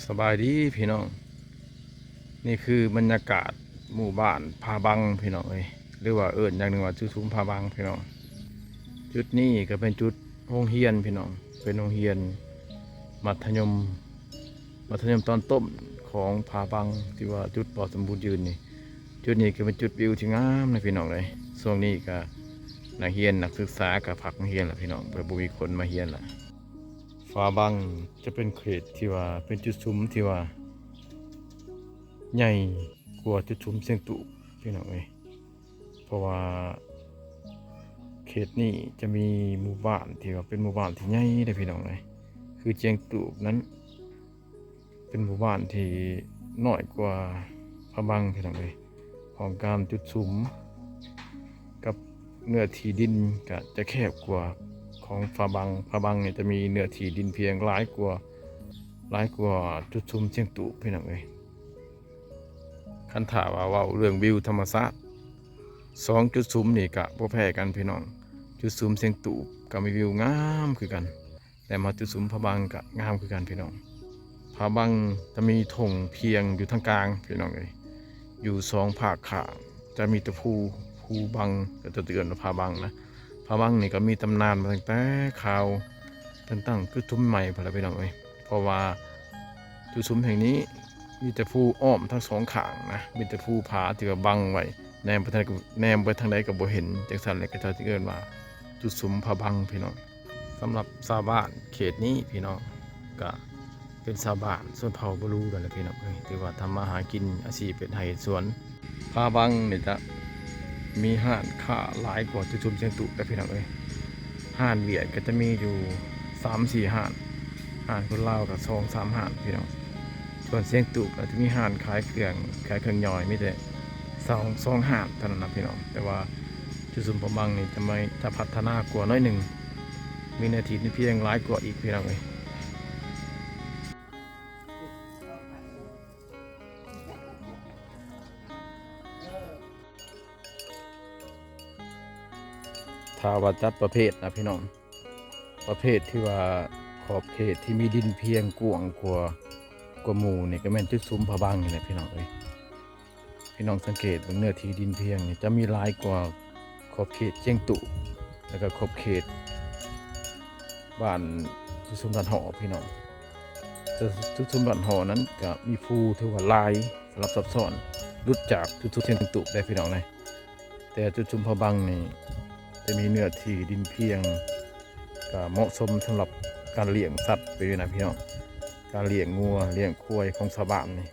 ສະບາຍດີພີ່ນ້ອງ, ນີ້ຄືບັນຍາກາດໝູ່ບ້ານຜາບັງພີ່ນ້ອງເອີຍ ຫຼືວ່າເອີ້ນຢ່າງໜຶ່ງວ່າຈຸດຊຸມຜາບັງພີ່ນ້ອງ. ຈຸດນີ້ກໍເປັນຈຸດໂຮງຮຽນພີ່ນ້ອງ, ເປັນໂຮງຮຽນມັດທະຍົມ ມັດທະຍົມຕອນຕົ້ນຂອງຜາບັງ ທີ່ວ່າຈຸດບໍ່ສົມບູນຢືນນີ້. ຈຸດນີ້ກໍເປັນຈຸດວິວທີ່ງາມນະພີ່ນ້ອງເອີຍ. ຊ່ວງນີ້ກໍນັກຮຽນນັກສຶກສາກໍພັກໂຮງຮຽນລະພີ່ນ້ອງ, ເພາະບໍ່ມີຄົນມາຮຽນລະ. ຜາບັງຈະເປັນເຂດທີ່ວ່າເປັນຈຸດຊຸມທີ່ວ່າໃຫຍ່ກວ່າຈຸດຊຸມຊຽງຕູບພີ່ນ້ອງເອີຍ, ເພາະວ່າເຂດນີ້ຈະມີໝູ່ບ້ານທີ່ວ່າເປັນໝູ່ບ້ານທີ່ໃຫຍ່ເດ້ພີ່ນ້ອງເອີຍ. ຄືຊຽງຕູບນັ້ນເປັນໝູ່ບ້ານທີ່ນ້ອຍກວ່າຜາບັງພີ່ນ້ອງເອີຍ. ຫ້ອງການຈຸດສຸມກັບເນື້ອທີ່ດິນກະຈະແຄບກວ່າຂອງຜາບັງ. ຜາບັງນີ້ຈະມີເນື້ອທີ່ດິນພຽງຫຼາຍກວ່າ ຫຼາຍກວ່າຈຸດຊຸມຊຽງຕູບພີ່ນ້ອງເອີຍ. ຄັນຖ້າວ່າເວົ້າເລື່ອງວິວທຳມະຊາດ ສອງຈຸດຊຸມນີ້ກະບໍ່ແພ້ກັນພີ່ນ້ອງ. ຈຸດຊຸມຊຽງຕູບກະມີວິວງາມຄືກັນ. ແຕ່ມາຈຸດສຸມຜາບັງກະງາມຄືກັນພີ່ນ້ອງ. ຜາບັງຈະມີທົ່ງພຽງຢູ່ທາງກາງພີ່ນ້ອງເອີຍ, ຢູ່ສອງພາກຂ້າງຈະມີແຕ່ພູ ພູບັງ ກໍຈະເອີ້ນວ່າຜາບັງນະ. ຜາບັງນີ້ກໍມີຕຳນານມາຕັ້ງແຕ່ຄາວເພິ່ນຕັ້ງຈຸດຊຸມໃໝ່ພຸ້ນລະພີ່ນ້ອງເອີຍ, ເພາະວ່າຈຸດສຸມແຫ່ງນີ້ມີແຕ່ພູອ້ອມທັງສອງຂ້າງນະ, ມີແຕ່ພູຜາທີ່ວ່າບັງໄວ້, ແນມໄປທາງໃດກໍ ແນມໄປທາງໃດກໍບໍ່ເຫັນ. ຈັ່ງຊັ້ນແຫຼະ ເຂົາເຈົ້າຈຶ່ງເອີ້ນວ່າຈຸດສຸມຜາບັງພີ່ນ້ອງ. ສຳລັບຊາວບ້ານເຂດນີ້ພີ່ນ້ອງ ກະເປັນຊາວບ້ານຊົນເຜົ່າບະລູນັ້ນແຫຼະພີ່ນ້ອງເອີຍ, ຖືວ່າທຳມາຫາກິນ ອາຊີບເຮັດໄຮ່ເຮັດສວນ. ຜາບັງນີ້ຈະມີຮ້ານຄ້າຫຼາຍກວ່າຈຸດຊຸມຊຽງຕູບເດ້ພີ່ນ້ອງເອີຍ. ຮ້ານຫວຽດກໍຈະມີຢູ່ສາມສີ່ຮ້ານ, ຮ້ານຄົນລາວກໍສອງສາມຮ້ານພີ່ນ້ອງ. ສ່ວນຊຽງຕູບກໍຈະມີຮ້ານຂາຍເຄື່ອງ ຂາຍເຄື່ອງຍ່ອຍ ມີແຕ່ສອງ ສອງຮ້ານເທົ່ານັ້ນນະພີ່ນ້ອງ. ແຕ່ວ່າຈຸດຊຸມຜາບັງນີ້ຈະ ຈະພັດທະນາກວ່າໜ້ອຍໜຶ່ງ, ມີເນື້ອທີ່ດິນພຽງຫຼາຍກວ່າອີກພີ່ນ້ອງເອີຍ. ຖ້າວ່າຈັດປະເພດນະພີ່ນ້ອງ, ປະເພດທີ່ວ່າຂອບເຂດທີ່ມີດິນພຽງກວ້າງກວ່າ ກວ່າໝູ່ນີ້ ກໍແມ່ນຈຸດສຸມຜາບັງນີ້ແຫຼະພີ່ນ້ອງເອີຍ. ພີ່ນ້ອງສັງເກດເບິ່ງເນື້ອທີ່ດິນພຽງນີ້ ຈະມີຫຼາຍກວ່າຂອບເຂດຊຽງຕູບ ແລ້ວກໍຂອບເຂດບ້ານຈຸດຊຸມບ້ານຫໍ່ພີ່ນ້ອງ. ແຕ່ຈຸດຊຸມບ້ານຫໍ່ນັ້ນກໍມີພູຖືວ່າຫຼາຍ ສະຫຼັບຊັບຊ້ອນ ຫຼຸດຈາກຈຸດຊຸມຊຽງຕູບໄດ້ພີ່ນ້ອງເອີຍ. ແຕ່ຈຸດຊຸມຜາບັງນີ້ຈະມີເນື້ອທີ່ດິນພຽງ ກໍເໝາະສົມສຳລັບການລ້ຽງສັດໄປຢູ່ນະພີ່ນ້ອງ, ການລ້ຽງງົວລ້ຽງຄວາຍຂອງຊາວບ້ານນີ້.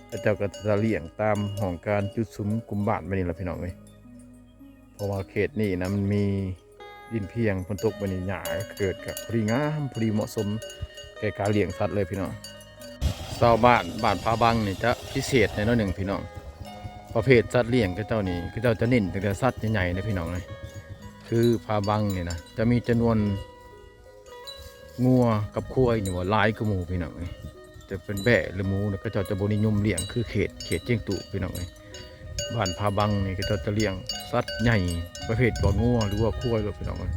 ເຂົາເຈົ້າກໍຈະລ້ຽງຕາມຫ້ອງການຈຸດຊຸມກຸ່ມບ້ານໄປນີ້ລະພີ່ນ້ອງເອີຍ, ເພາະວ່າເຂດນີ້ນະມັນມີດິນພຽງ, ຝົນຕົກມານີ້ຫຍ້າກໍເກີດ ກໍພໍດີງາມ ພໍດີເໝາະສົມແກ່ການລ້ຽງສັດເລີຍພີ່ນ້ອງ. ຊາວບ້ານບ້ານຜາບັງນີ້ຈະພິເສດແດ່ໜ້ອຍໜຶ່ງພີ່ນ້ອງ, ປະເພດສັດລ້ຽງເຂົາເຈົ້ານີ້ ເຂົາເຈົ້າຈະເນັ້ນຕັ້ງແຕ່ສັດໃຫຍ່ໆເດ້ພີ່ນ້ອງເອີຍ. ຄືຜາບັງນີ້ນະ ຈະມີຈຳນວນງົວກັບຄວາຍນີ້ວ່າຫຼາຍກວ່າໝູ່ພີ່ນ້ອງເອີຍ, ຈະເປັນແບ້ ຫຼື ໝູນີ້ ເຂົາເຈົ້າຈະບໍ່ນິຍົມລ້ຽງຄືເຂດ ເຂດຊຽງຕູບພີ່ນ້ອງເອີຍ. ບ້ານຜາບັງນີ້ ເຂົາເຈົ້າຈະລ້ຽງສັດໃຫຍ່ ປະເພດວ່າງົວ ຫຼື ວ່າຄວາຍໂລດພີ່ນ້ອງເອີຍ.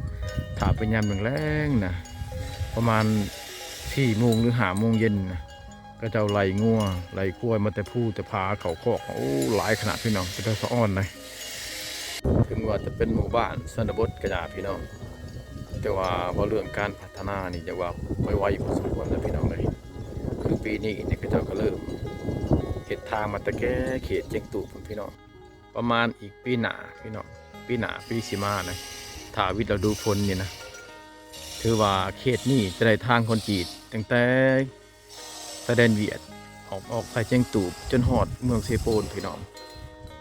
ຖ້າເປັນຍາມແລງໆນະ ປະມານສີ່ໂມງ ຫຼື ຫ້າໂມງເຢັນນະ ເຂົາເຈົ້າໄລ່ງົວໄລ່ຄວາຍມາແຕ່ພູແຕ່ຜາເຂົ້າຄອກ, ໂອ້ ຫຼາຍຂະໜາດພີ່ນ້ອງ, ເປັນຕາສະອອນໃດ. ເຖິງວ່າຈະເປັນໝູ່ບ້ານຊົນນະບົດກໍຢ່າພີ່ນ້ອງ, ແຕ່ວ່າເວົ້າເລື່ອງການພັດທະນານີ້ ຈະວ່າໄວໆພໍສົມຄວນນະພີ່ນ້ອງເອີຍ. ຄືປີນີ້ນີ້ ເຂົາເຈົ້າກໍເລີ່ມເຮັດທາງມາແຕ່ແກ່ເຂດຊຽງຕູບພຸ້ນພີ່ນ້ອງ. ປະມານອີກປີໜ້າພີ່ນ້ອງ, ປີໜ້າ ປີຊິມານະ ຖ້າວິດລະດູຝົນນີ້ນະ ຖືວ່າເຂດນີ້ຈະໄດ້ທາງຄອນກຣີດຕັ້ງແຕ່ຊາຍແດນຫວຽດ ອອກ ອອກສາຍຊຽງຕູບຈົນຮອດເມືອງເຊໂປນພີ່ນ້ອງ.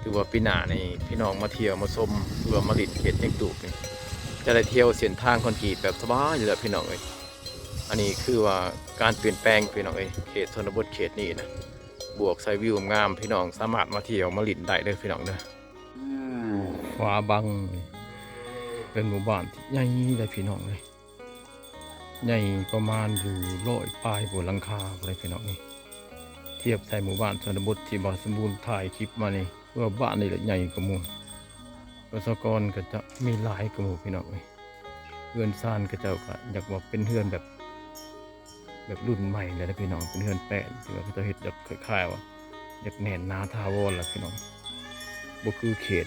ຖືວ່າປີໜ້ານີ້ ພີ່ນ້ອງມາທ່ຽວມາຊົມ ຫຼືວ່າມາຫຼິ້ນເຂດຊຽງຕູບນີ້ ຈະໄດ້ທ່ຽວເສັ້ນທາງຄອນກຣີດແບບສະບາຍເລີຍພີ່ນ້ອງເອີຍ. ອັນນີ້ຄືວ່າການປ່ຽນແປງພີ່ນ້ອງເອີຍ, ເຂດຊົນນະບົດເຂດນີ້ນະ ບວກໃສ່ວິວງາມ, ພີ່ນ້ອງສາມາດມາທ່ຽວມາຫຼິ້ນໄດ້ເດີພີ່ນ້ອງເດີ. ຜາບັງນີ້ເປັນໝູ່ບ້ານທີ່ໃຫຍ່ເດ້ພີ່ນ້ອງເອີຍ, ໃຫຍ່ປະມານຢູ່ຮ້ອຍປາຍກວ່າຫຼັງຄາພຸ້ນເດ້ພີ່ນ້ອງເອີຍ. ທຽບໃສ່ໝູ່ບ້ານຊົນນະບົດທີ່ບ່າວສົມບູນຖ່າຍຄລິບມານີ້ ຄືວ່າບ້ານນີ້ແຫຼະໃຫຍ່ກວ່າໝູ່, ປະຊາກອນກໍຈະມີຫຼາຍກວ່າໝູ່ພີ່ນ້ອງເອີຍ. ເຮືອນຊານເຂົາເຈົ້າກໍຢາກວ່າເປັນເຮືອນແບບ ບບລຸ້ນໃໝ່ແລ້ວນະພີ່ນ້ອງ, ເປັນເຮືອນແປ້ນທີ່ວ່າເຂົາເຈົ້າເຮັດແບບຄ້າຍໆວ່າ ຢາກແໜ້ນໜາຖາວອນລະພີ່ນ້ອງ. ບໍ່ຄືເຂດ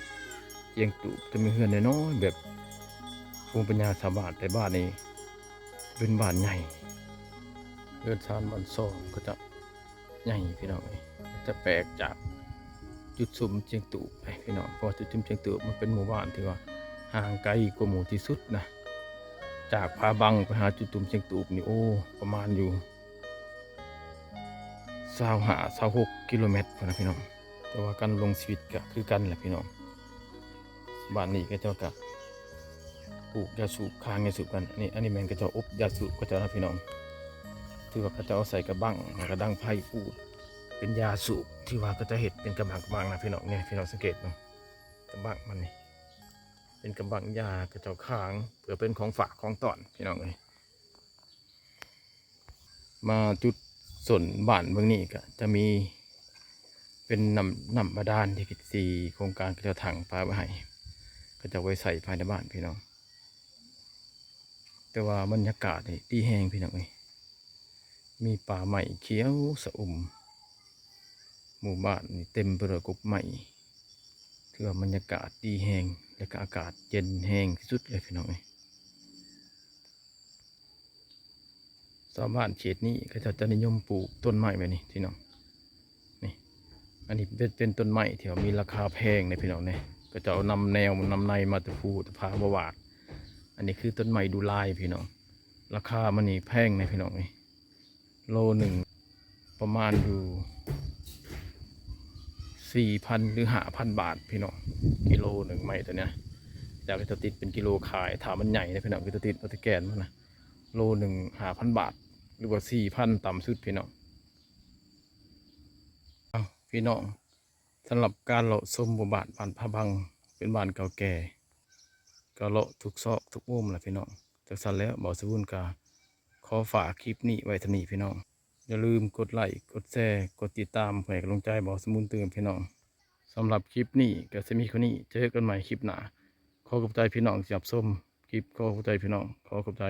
ຈຽງຕູບ ຈະມີເຮືອນນ້ອຍໆ ແບບພູມປັນຍາຊາວບ້ານ, ແຕ່ບ້ານນີ້ເປັນບ້ານໃຫຍ່, ເຮືອນຊານບ້ານຊ່ອງເຂົາເຈົ້າໃຫຍ່ພີ່ນ້ອງເອີຍ. ຈະແປກຈາກຈຸດຊຸມຈຽງຕູບໄປພີ່ນ້ອງ, ເພາະວ່າຈຸດຊຸມຈຽງຕູບມັນເປັນໝູ່ບ້ານທີ່ວ່າຫ່າງໄກກວ່າໝູ່ທີ່ສຸດນະ. ຈາກຜາບັງໄປຫາຈຸດຊຸມຈຽງຕູບນີ້ ໂອ້ ປະມານຢູ່ ຊາວຫ້າ ຊາວຫົກກິໂລແມັດພຸ້ນນະພີ່ນ້ອງ. ແຕ່ວ່າການດຳລົງຊີວິດກະຄືກັນແຫຼະພີ່ນ້ອງ. ບ້ານນີ້ເຂົາເຈົ້າກະປູກຢາສູບ, ຄ້າງຢາສູບກັນ. ອັນນີ້ ອັນນີ້ແມ່ນເຂົາເຈົ້າອົບຢາສູບເຂົາເຈົ້ານະພີ່ນ້ອງ. ຖືວ່າເຂົາເຈົ້າເອົາໃສ່ກະບັງ ແລ້ວກະດັງໄຟປູດເປັນຢາສູບ, ຖືວ່າເຂົາເຈົ້າເຮັດເປັນກະບັງ ກະບັງນະພີ່ນ້ອງ. ນີ້ພີ່ນ້ອງສັງເກດເບິ່ງ ກະບັງມັນນີ້ ເປັນກະບັງຢາ ເຂົາເຈົ້າຄ້າງເພື່ອເປັນຂອງຝາກຂອງຕ້ອນພີ່ນ້ອງເອີຍ. ມາຈຸດສົ້ນບ້ານເບິ່ງນີ້ກະຈະມີເປັນນ້ຳ ນ້ຳບາດານທີ່ ທີ່ໂຄງການເຂົາເຈົ້າຖັງປະໄວ້ໃຫ້ ເຂົາເຈົ້າໄວ້ໃຊ້ພາຍໃນບ້ານພີ່ນ້ອງ. ແຕ່ວ່າບັນຍາກາດນີ້ດີແຮງພີ່ນ້ອງເອີຍ, ມີປ່າໄມ້ຂຽວຊະອຸ່ມ, ໝູ່ບ້ານນີ້ເຕັມໄປດ້ວຍກົກໄມ້. ຖືວ່າບັນຍາກາດດີແຮງ ແລະກະອາກາດເຢັນແຮງທີ່ສຸດເລີຍພີ່ນ້ອງເອີຍ. ຊາວບ້ານເຂດນີ້ເຂົາເຈົ້າຈະນິຍົມປູກຕົ້ນໄມ້ແບບນີ້ພີ່ນ້ອງ. ນີ້ ອັນນີ້ເປັນ ເປັນຕົ້ນໄມ້ທີ່ວ່າມີລາຄາແພງເດ້ພີ່ນ້ອງເດ້. ເຂົາເຈົ້ານຳແນວນຳໃນມາແຕ່ພູແຕ່ຜາບໍ່ຫວາດ. ອັນນີ້ຄືຕົ້ນໄມ້ດູລາຍພີ່ນ້ອງ, ລາຄາມັນນີ້ແພງເດ້ພີ່ນ້ອງເອີຍ. ໂລໜຶ່ງປະມານຢູ່ສີ່ພັນ ຫຼື ຫ້າພັນບາດພີ່ນ້ອງ, ກິໂລໜຶ່ງໄມ້ໂຕເນີ້ຍ. ຈາກເຂົາເຈົ້າຕິດເປັນກິໂລຂາຍ, ຖ້າມັນໃຫຍ່ເດ້ພີ່ນ້ອງ ເຂົາເຈົ້າຕິດເອົາແຕ່ແກ່ນມັນນະ. ໂລໜຶ່ງຫ້າພັນບາດ ຫຼືວ່າສີ່ພັນຕ່ຳສຸດພີ່ນ້ອງ. ເອົ້າ ພີ່ນ້ອງ, ສຳລັບການເລາະຊົມໝູ່ບ້ານ ບ້ານຜາບັງ ເປັນບ້ານເກົ່າແກ່ ກະເລາະທຸກຊອກທຸກມຸມລະພີ່ນ້ອງ. ຈັ່ງຊັ້ນແລ້ວ ບ່າວສະບຸນກະຂໍຝາກຄລິບນີ້ໄວ້ເທົ່ານີ້ພີ່ນ້ອງ. ຢ່າລືມກົດໄລ້ ກົດແຊ ກົດຕິດຕາມ ເພື່ອໃຫ້ກຳລັງໃຈບ່າວສະບຸນຕື່ມພີ່ນ້ອງ. ສຳລັບຄລິບນີ້ກະຊິມີເທົ່ານີ້, ເຈີກັນໃໝ່ຄລິບໜ້າ. ຂໍຂອບໃຈພີ່ນ້ອງທີ່ຮັບຊົມຄລິບ, ຂໍຂອບໃຈພີ່ນ້ອງ, ຂໍຂອບໃຈ.